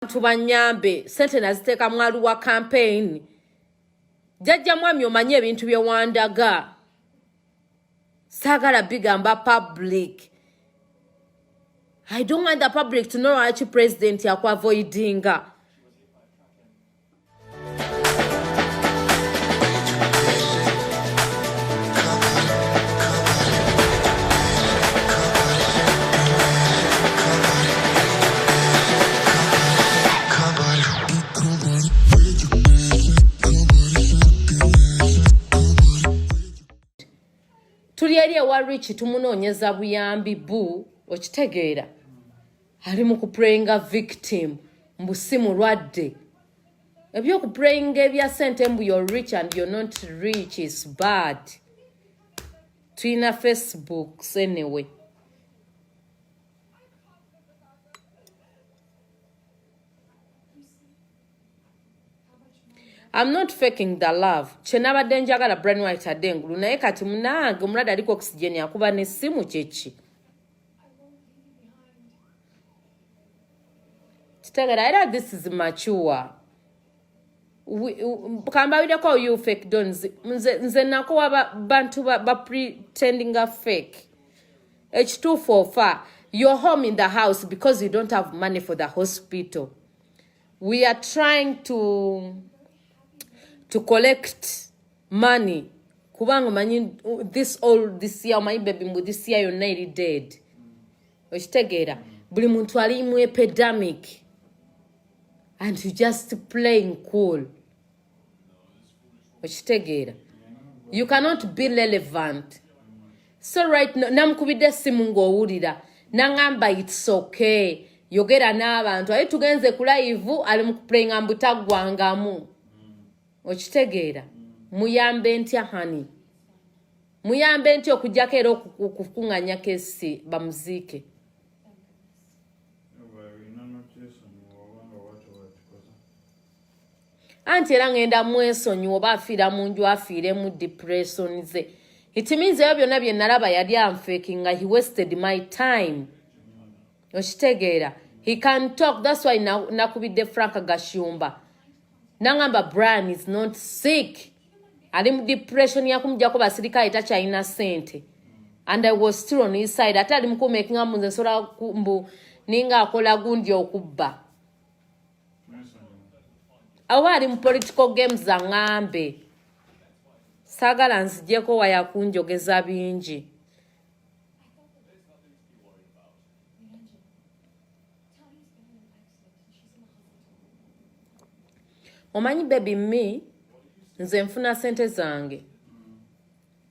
Abantu banyambe, sente naziteeka mwaluwa campaign. Jjajja mwami, omanyi ebintu bye wandaga, saagala bigamba public. I don't want the public to know lwaki president yakuavoidinga. Tuli eri ewa Rich, tumunoonyeza buyambi bu okitegeera, ali mu kuplayinga victim, mbu si mulwadde. Ebyokuplayinga ebya sente, mbu you're rich and you're not rich, is bad. Tulina Facebooks anyway. I'm not faking the love. Kyenabadde njagala Brian White adde engulu, naye kati munange omulwadde aliko oxygen, akuba n'essimu, kyeki kitegeera? Era this is mature. Kambawireko, you fake dons, nze nakowa bantu ba pretendinga fake. Ekituufu ofa, you're home in the house because you don't have money for the hospital. We are trying to collect money kubanga omanyi this all this year, omanyi baby, mbu this year yonna eri dead. Okitegeera? Buli muntu ali mu epidemic and you just playing cool. Okitegeera? You cannot be relevant. So right now, namukubidde essimu ng'owulira, naŋŋamba it's okay, yogera n'abantu. Aye tugenze ku live, ali mu kuplayinga mbu taggwangamu. Okitegeera? Muyambe ntya, hani? Muyambe ntya okugjako era okukuŋŋanya kesi bamuziike? Olina nokyesonyiwa obanga bwatyo bwakikoze. Anti era ŋŋenda mwesonyiwa, oba afiira mu nju, afiire mu depression ze. It means ebyo byonna bye nalaba yali anfakinga. He wasted my time. Okitegeera? He can talk. That's why nakubidde Frank Gashumba, nangamba Brian is not sick, ali mu depression yakumugjako basirikale, takyalina sente, and I was still on his side. Ate ali mukumakinga mbu nze nsobola mbu ninga akola gundi okubba. Mwesonyiwa. Oba ali mu political games, aŋŋambe. Saagala nzigyeko waya kunjogeza bingi. Omanyi baby, me nze nfuna sente zange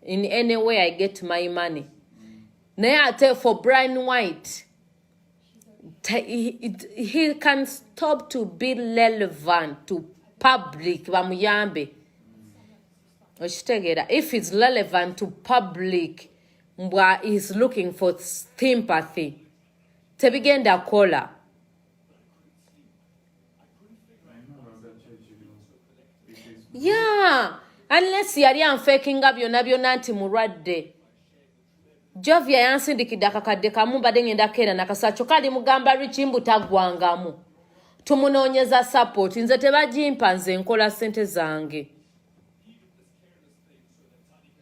in any way I get my money, naye ate for Brian White, he can stop to be relevant to public. Bamuyambe. Okitegeera? If it's relevant to public, mbwa is looking for sympathy, tebigenda kola. Alina olaga ki ekiriwo. It is Yeah, unless yali anfakinga byonna byonna nti mulwadde. Jovia yansindikidde akakadde kamu, mbadde ngenda keera nakasa, kyokka ali mugamba Riki mbu taggwangamu. Tumunoonyeza support, nze tebagimpa, nze nkola ssente zange.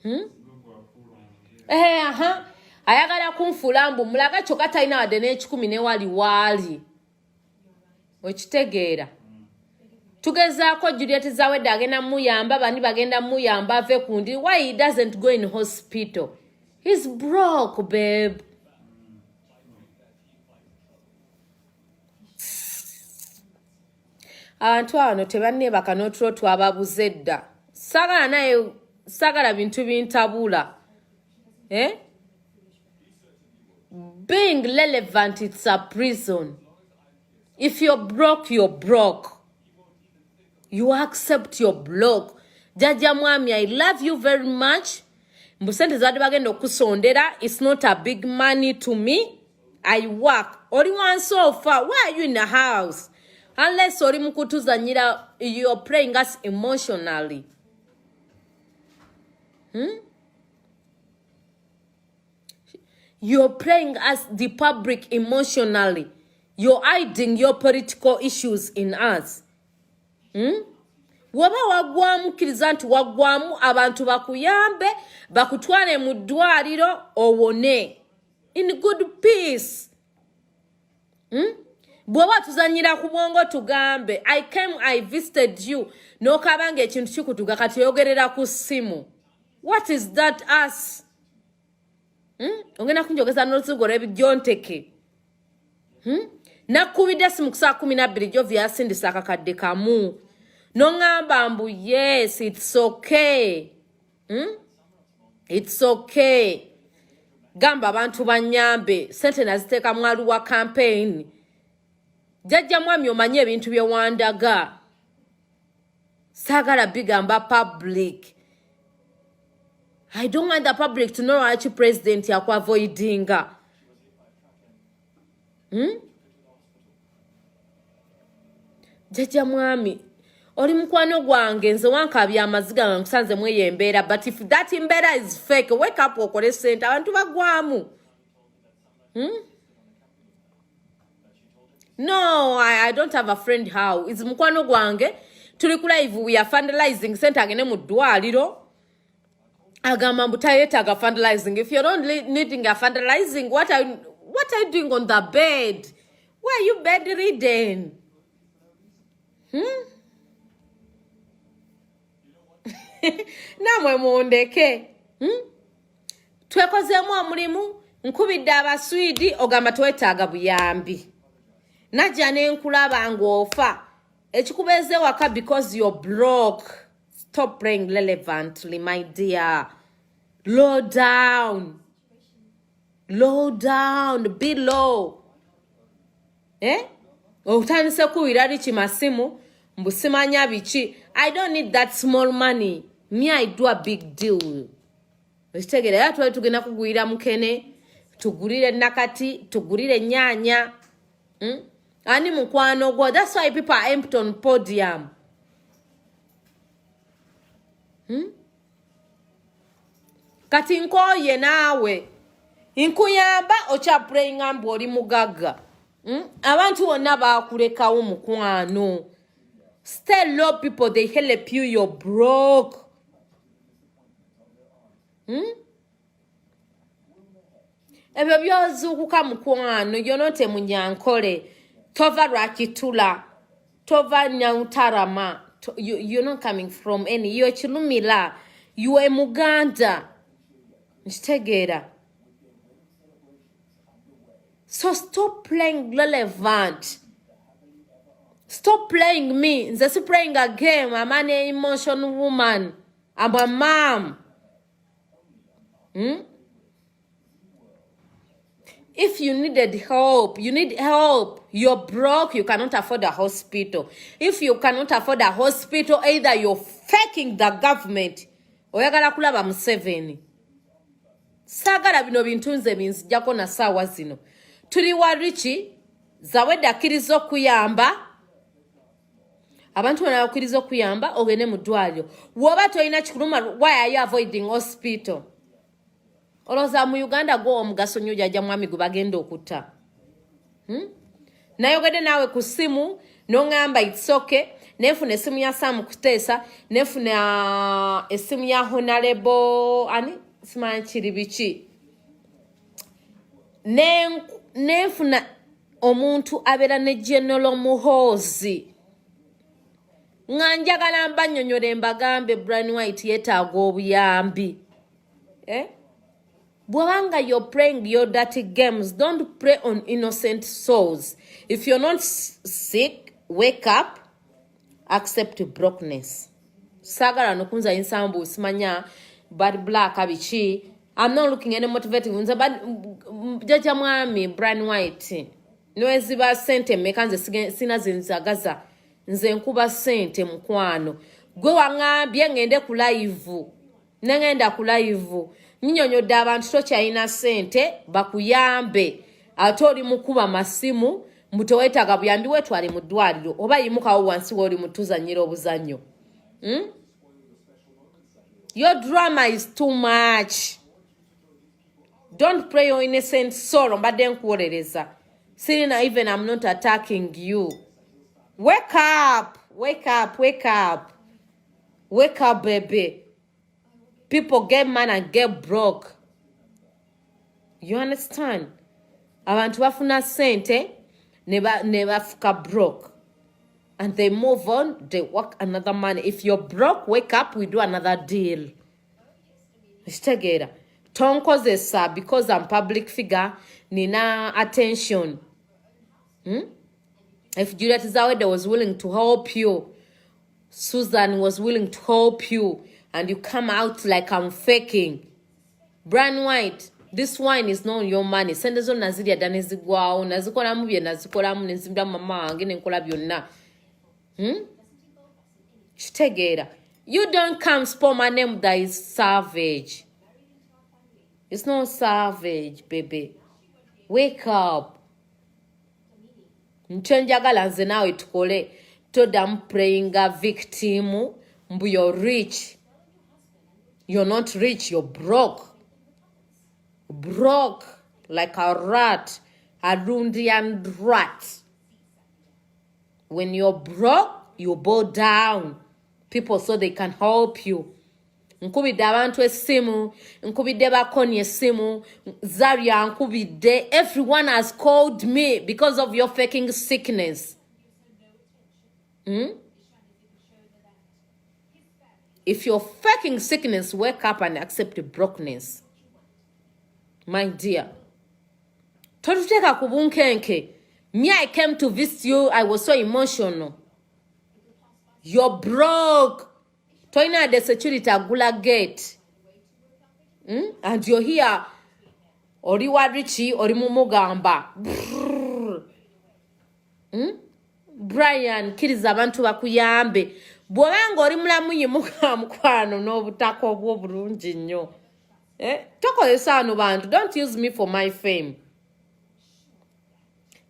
Gwe gwafuula omulya. Eh, aha, ayagala kunfuula mbu mulaga, kyokka talina wadde n'ekikumi newali waali. Okitegeera? Tugezaako Juliet Zawedde, agenda muyamba, bani bagenda muyamba ave ku ndi. Why he doesn't go in hospital? He's broke, babe. Abantu ano tebanneebaka n'otulo twababuze dda. Saagala, naye saagala bintu bintabula, eh? Being relevant, it's a prison. If you're broke, you're broke. You accept your block. Jjajja mwami, I love you very much. Mbu sente zabadde bagenda okusondera, it's not a big money to me. I work. Oli wansi ofa, why are you in the house? Unless oli mu kutuzanyira, you're playing us emotionally. You're playing us, the public, emotionally. You're hiding your political issues in us. Woba waggwamu, kkiriza nti waggwamu, abantu bakuyambe, bakutwale mu ddwaliro owone in good peace. Bw'oba tuzanyira ku bwongo, tugambe. I came, I visited you, n'okaba nga ekintu kikutuga, kati oyogerera ku ssimu. What is that us? Ogenda kunjogeza n'oluzigo lw'ebijjonteke. Nakubidde esimu ku saa 12, Jovi yasindisa akakadde kamu, noŋŋamba mbu yes, it's okay. It's okay. Gamba abantu banyambe, sente naziteeka mwalu wa campaign. Jjajja mwami, omanye ebintu bye wandaga, saagala bigamba public. I don't want the public to know lwaki president yakuavoidinga. Jjajja mwami, oli mukwano gwange, nze wankabya amaziga nga nkusanze mweyo embeera, but if that mbeera is fake, wake up, okole sente, abantu bagwamu. No, I don't have a friend. How is mukwano gwange? Tuli ku live, we are fundraising sente agende mu ddwaliro. Agamba mbu tayetaaga fundraising. If you're not needing a fundraising, what are you doing on the bed? Why are you bedridden? Namwe mundeke. Twekozeemu omulimu, nkubidde Abaswidi, ogamba twetaaga buyambi. Najja nenkulaba ng'ofa, ekikubeeza ewaka because you're broke. Stop praying relevantly, my dear. Low down, low down, be low. Eh? Otandise kuwira liki masimu mbu simanya biki. I don't need that small money. Me, I do a big deal. Ekitegeera? Era twali tugenda kugulira mukene, tugulire nakati, tugulire ennyaanya. Ani mukwano gwo? That's why people are empty on podium. Kati nkooye naawe, nkuyamba, okyapurayinga mbu oli mugagga. Abantu bonna bakulekawo, mukwano. Stay low. People, they help you, you're broke. Ebyo byozuukuka, mukwano, yonote munyankole, tova Lwakitula, tova Nyautarama. You're not coming from any, you're Kirumira, you are Muganda, nkitegeera. So stop playing relevant. Stop playing me. Nze si playing a game. I'm an emotional woman. I'm a mom. If you needed help, you need help. You're broke, you cannot afford a hospital. If you cannot afford a hospital, either you're faking the government, oyagala kulaba Museveni. Saagala bino bintu nze binzijjako na saawa zino. Tuli wa Riki Zawedde, akkiriza okuyamba abantu bonna, bakkiriza okuyamba ogende mu ddwaliro. Woba tolina kikuluma, why are you avoiding hospital? Olowooza mu Uganda gwo omugaso nnyo, jjajja mwami gwe bagenda okutta? Nayogedde naawe ku ssimu, noŋŋamba it's okay. Nenfuna essimu ya Sam Kuteesa, nenfuna essimu ya Honorable ani, simanyi kiri biki. Nenfuna omuntu abeera ne General Muhoozi, nga njagala mbanyonyole, mbagambe Brian White yeetaaga obuyambi, eh? Bw'obanga you're playing your dirty games, don't play on innocent souls. If you're not sick, wake up, accept brokenness. Saagala nokunza ensambu, simanya bad black biki. I'm not looking any motivating. Nze jjajja mwami Brian White, neweziba sente mmeka, nze sina zenzagaza. Nze nkuba sente, mukwano. Gwe waŋŋambye ŋŋende ku live, neŋŋenda ku live, nyinyonyodde abantu tokyalina sente bakuyambe, ate oli mukuba masimu mbu teweetaaga buyambi. Weetwale mu ddwaliro oba yimukawo wansi wooli mutuzanyira obuzannyo. Your drama is too much. Don't play your innocent soul. Mbadde nkuwolereza. Sirina, even I'm not attacking you. Wake up, wake up, wake up, wake up, baby. People get money and get broke, you understand? Abantu bafuna sente ne bafuka broke and they move on, they work another money. If you're broke, wake up, we do another deal. Kitegeera? Tonkozesa because I'm public figure, nina attention, If Juliet Zawede was willing to help you, Susan was willing to help you, and you come out like I'm faking. Brian White, this wine is not your money. Sente zo nazirya dda ne zigwawo, nazikolamu bye nazikolamu, nenzimbira mama wange, nenkola byonna, Kitegeera? You don't come spoil my name that is savage. It's not savage, baby. Wake up. Nkyenjagala nze naawe tukole, toddamu playinga victim mbu you're rich. You're not rich, you're broke, broke like a rat, a Rundian rat. When you're broke, you bow down people so they can help you. Nkubidde abantu essimu, nkubidde bakoni essimu, Zaria nkubidde, everyone has called me because of your faking sickness, If you're faking sickness, wake up and accept the brokenness, my dear. Totuteeka ku bunkenke. Me, I came to visit you, I was so emotional. You're broke, tolina the security agula gate, And you're here, oli wa Richi, oli mumugamba, Brian, kkiriza abantu bakuyambe. Bw'obanga oli mulamu, yimuka mukwano n'obutaka obwo obulungi nnyo, eh? Tokozesa ano bantu. Don't use me for my fame.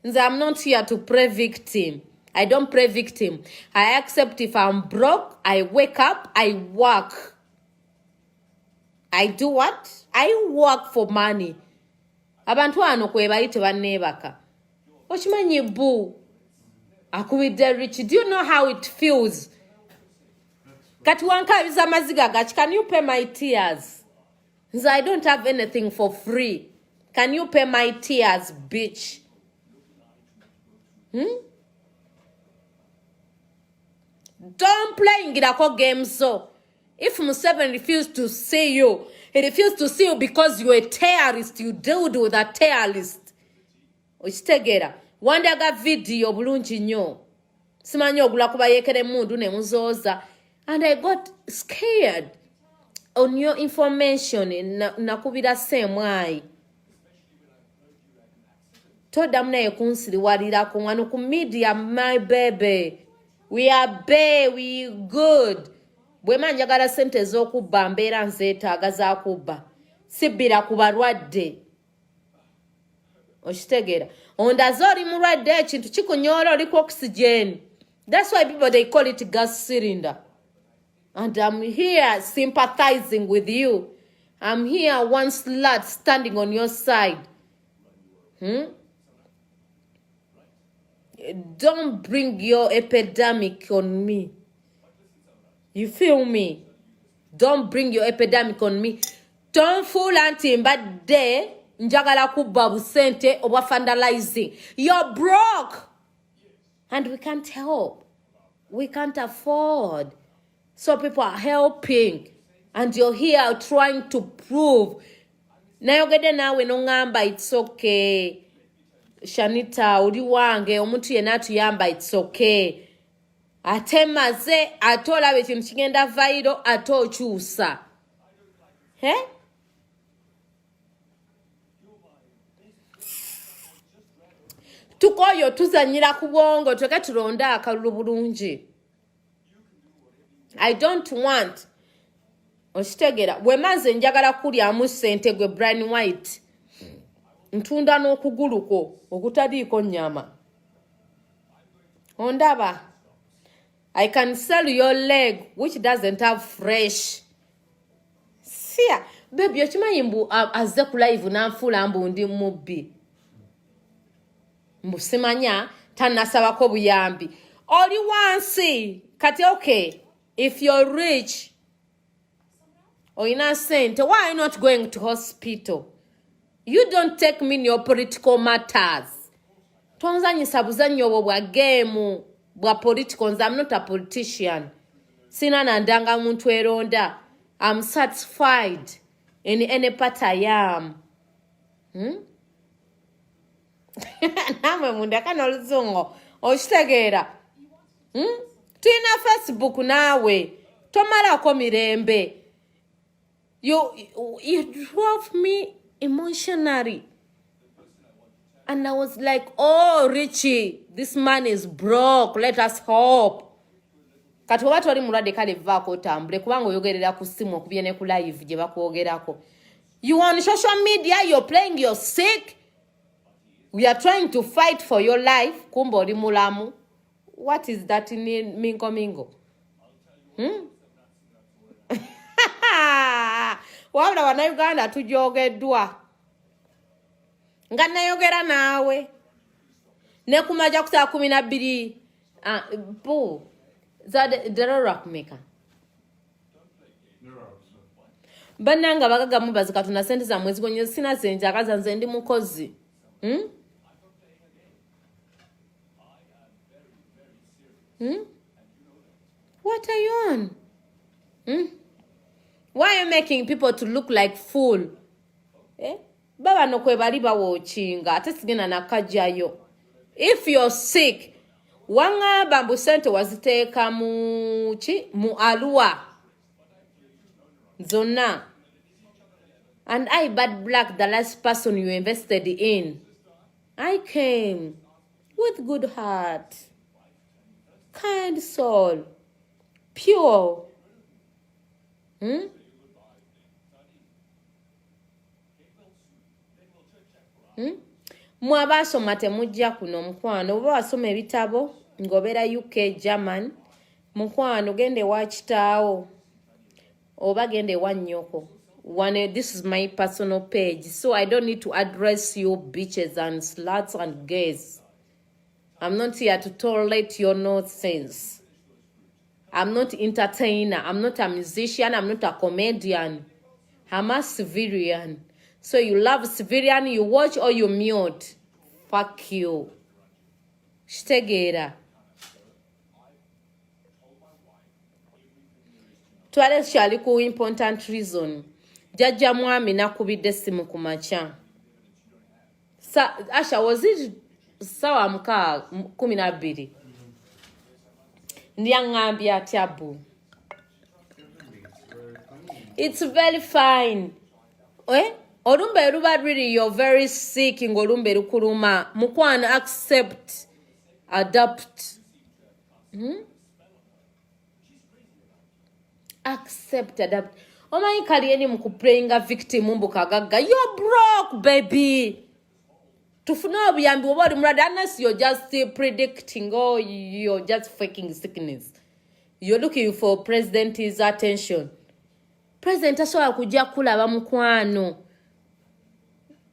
Nze I'm not here to play victim. I don't play victim. I accept if I'm broke, I wake up, I work. I do what? I work for money. Abantu wano kwebali tebanneebaka. Okimanyi bu akubidde Rich. Do you know how it feels? Kati wankabiza amaziga gaki? Can you pay my tears? Nze I don't have anything for free. Can you pay my tears, bitch? Don't playingirako games. So if Museveni refused to see you, he refused to see you because you're a terrorist. You dealt with a terrorist. Okitegeera? Wandaga video bulungi nnyo, simanyi ogula kubayekera emundu ne muzooza, and I got scared on your information. Nakubira seemwayi, toddamu naye kunsiriwalirako wano ku media. My baby, we are bay, we good. Bwema njagala sente ez'okubba, mbeera nzeetaaga zakubba, sibbira ku balwadde. Okitegeera? Ondaze oli mulwadde, ekintu kikunyoola, oli ku oxygen. That's why people, they call it gas cylinder. And I'm here sympathizing with you. I'm here, one slut standing on your side, Don't bring your epidemic on me, you feel me? Don't bring your epidemic on me. Tonfuula nti mbadde njagala kubba busente obwa fundraising. You're broke and we can't help, we can't afford, so people are helping and you're here trying to prove. Nayogedde naawe noŋŋamba, "It's okay, Shanita, oli wange, omuntu yenna atuyamba, it's okay." Ate maze, ate olaba ekintu kigenda viral, ate okyusa. He, tukoyo tuzanyira ku bwongo, tweke tulonde akalulu bulungi. I don't want, okitegeera? Bwemaze njagala kulyamu ssente gwe Brian White, ntunda n'okugulu kwo okutaliiko nnyama. Ondaba? I can sell your leg which doesn't have fresh sia. Baby, okimanyi mbu azze ku live nanfuula mbu ndi mubbi? Mbu simanya tanasabako buyambi. Oli wansi kati okay, if you're rich olina sente, why are you not going to hospital? You don't take me in your political matters. Tonzanyisa buzannyo obwo bwa geemu bwa political. Nze am not a politician. Sina nandanga muntu eronda. I'm satisfied in any part I am. Namwe mundeka n'oluzungu okitegeera. Tulina Facebook naawe tomalako mirembe. You drove me emotionally and I was like, oh Richie, this man is broke, let us hope. Kati oba toli mulwadde kale vaako otambule kubanga oyogerera ku ssimu okubye ne ku live gye bakwogerako. You on social media, you're playing, you're sick, we are trying to fight for your life, kumbe oli mulamu. What is that mingo mingo? Wabula bannayuganda tujogeddwa nga nayogera naawe ne kumaja ku saa 12 bu ddala lwakumeka. Bannange abagaga mubazi Katonda sente zammwe zigonye sina zenjagaza nze ndi mukozi. What are you on? Why are you making people to look like fool? Eh? Baba no kwe bali bawokinga ate sigenda nakajjayo. If you're sick, wangamba mbu sente waziteeka mu ki mu alua zonna. And I bad black the last person you invested in. I came with good heart, kind soul, pure. Mwe abaasoma temujja kuno mukwano, oba wasoma ebitabo ng'obeera UK, German, mukwano genda ewa kitaawo oba genda ewa nnyoko. One, this is my personal page, so I don't need to address you bitches and sluts and gays. I'm not here to tolerate your nonsense. I'm not entertainer. I'm not a musician. I'm not a comedian. I'm a civilian. So you love civilian, you watch or you mute. Fuck you. Kitegeera. Twale kyali ku important reason. Jajja mwami nakubidde essimu ku makya. Asha, was it sawa muka 12? Ndyaŋŋambye atya bu? It's very fine. Eh? Olumbe luba really you're very sick ng'olumbe lukuluma. Mukwano accept, adapt. Accept, adapt. Omanyi kali eni mu kuplayinga victim mbu kagagga. You're broke, baby. Tufune obuyambi oba oli mulwadde unless you're just predicting or you're just faking sickness. You're looking for president's attention. President tasobola kujja kulaba mukwano.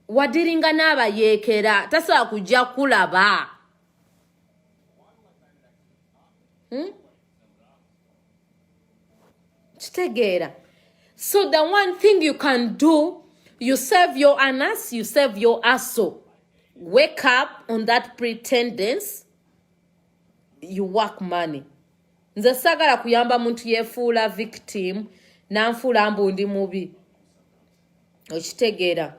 Wadiringa n'abayeekera tasobola kujja kulaba. Kitegeera. So the one thing you can do, you save your anus, you save your asso. Wake up on that pretendence, you work money. Nze saagala kuyamba muntu yeefuula victim nanfuula mbu ndi mubi. Okitegeera.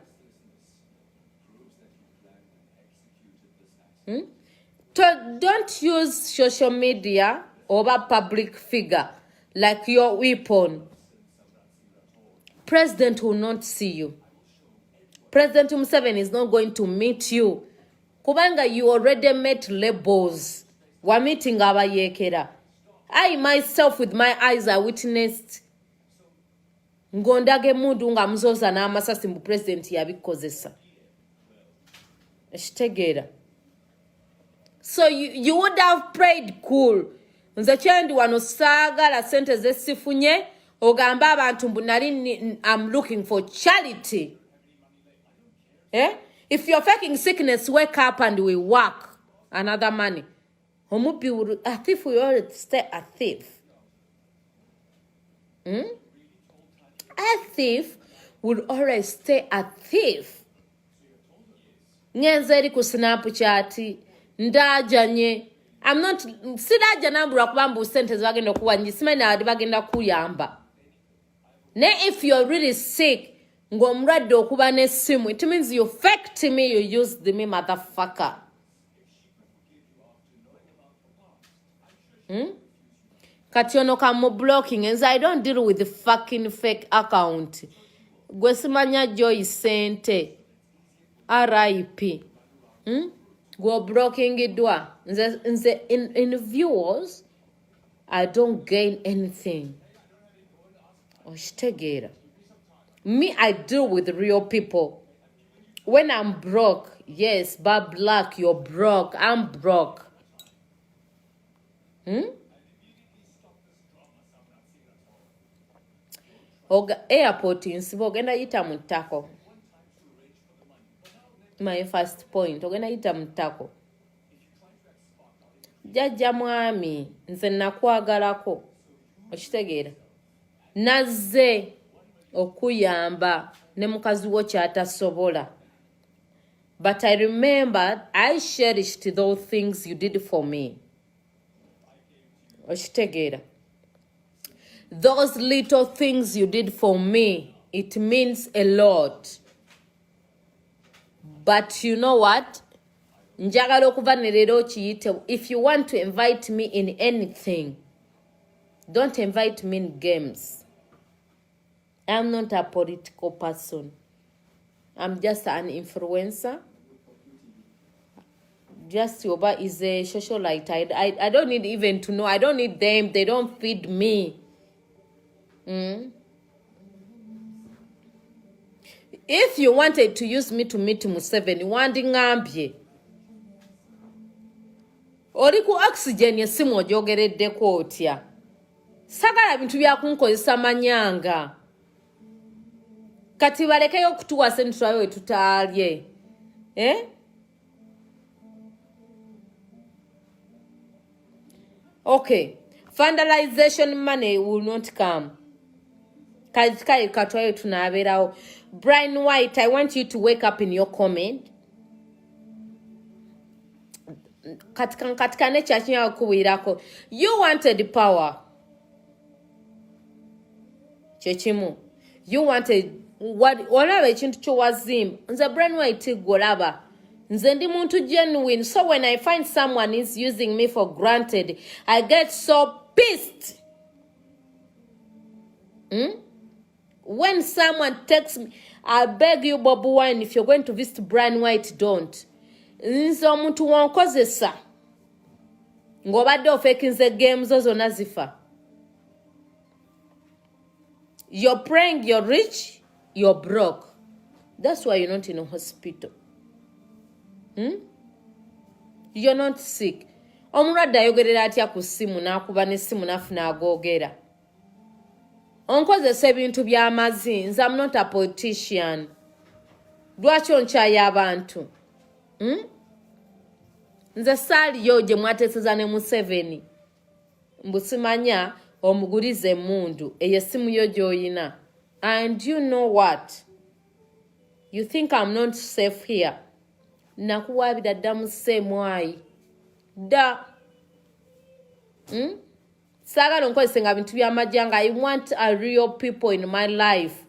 Don't use social media oba public figure like your weapon. President will not see you. President Museveni is not going to meet you. Kubanga you already met labels. Wa meeting abayeekera. I myself with my eyes I witnessed ng'ondaga emmundu nga muzooza n'amasasi mbu president yabikozesa. Ekitegeera. So you would have prayed cool. Nze kyendi wano saagala sente ze sifunye ogambe abantu mbu nali I'm looking for charity. If you're faking sickness, wake up and we work another money. Omubbi will, a thief will always stay a thief. A thief will always stay a thief. Ngenze eri ku Snapchat ndajanye. I'm not siraja nambura kuba mbu sente zibagenda okuwa nyi simanyi nabadi bagenda kuyamba. Ne if you're really sick ng'omulwadde okuba n'essimu, it means you faked me, you used me, motherfucker. Kati ono kamu blocking nze I don't deal with the fucking fake account. Gwe simanya Joy sente RIP. Gwe blockingiddwa. Nze, nze in viewers I don't gain anything. Okitegeera. Me, I deal with real people. When I'm broke, yes, but black, you're broke. I'm broke. Oga airport nsiba ogenda yita mu ttako. My first point, ogenda yita mu ttako. Jjajja mwami, nze nakwagalako. Okitegeera. Nazze okuyamba ne mukazi wo ky'atasobola. But I remember I cherished those things you did for me. Okitegeera. Those little things you did for me, it means a lot. But you know what? Njagala okuva ne leero okiyite. If you want to invite me in anything, don't invite me in games. I'm not a political person. I'm just an influencer. Just Yoba is a socialite. I don't need even to know. I don't need them. They don't feed me. If you wanted to use me to meet Museveni, wandingambye. Oli ku oxygen esimu ogyogereddeko otya? Sagala bintu bya kunkozesa manyanga. Kati balekeyo okutuwa sente tulabe we tutaalye. Okay. Vandalization money will not come. Kati kale katwayo tunaabeerawo. Brian White, I want you to wake up in your comment. Katika ne kyakinya kuwirako. You wanted power. Kyekimu. You wanted what, olaba ekintu kyo wazimba. Nze Brian White gwolaba. Nze ndi muntu genuine. So when I find someone is using me for granted, I get so pissed. When someone takes me, I beg you, Bobi Wine, if you're going to visit Brian White, don't. Nze omuntu wonkozesa ng'obadde ofekinze game zo zonna zifa. You're praying you're rich, you're broke. That's why you're not in a hospital. You're not sick. Omulwadde ayogerera atya ku ssimu n'akuba n'essimu n'afuna agoogera. Onkozesa ebintu by'amazi. Nze I'm not a politician. Lwaki onkyaya abantu? Nze saaliyo gye mwateeseza ne Museveni. Mbu simanya omugulize emmundu eyo essimu yo gy'oyina. And you know what? You think I'm not safe here? Nakuwaabira dda mu sseemwayi. Dda. Saagala onkozese nga bintu by'amajjanga. I want a real people in my life.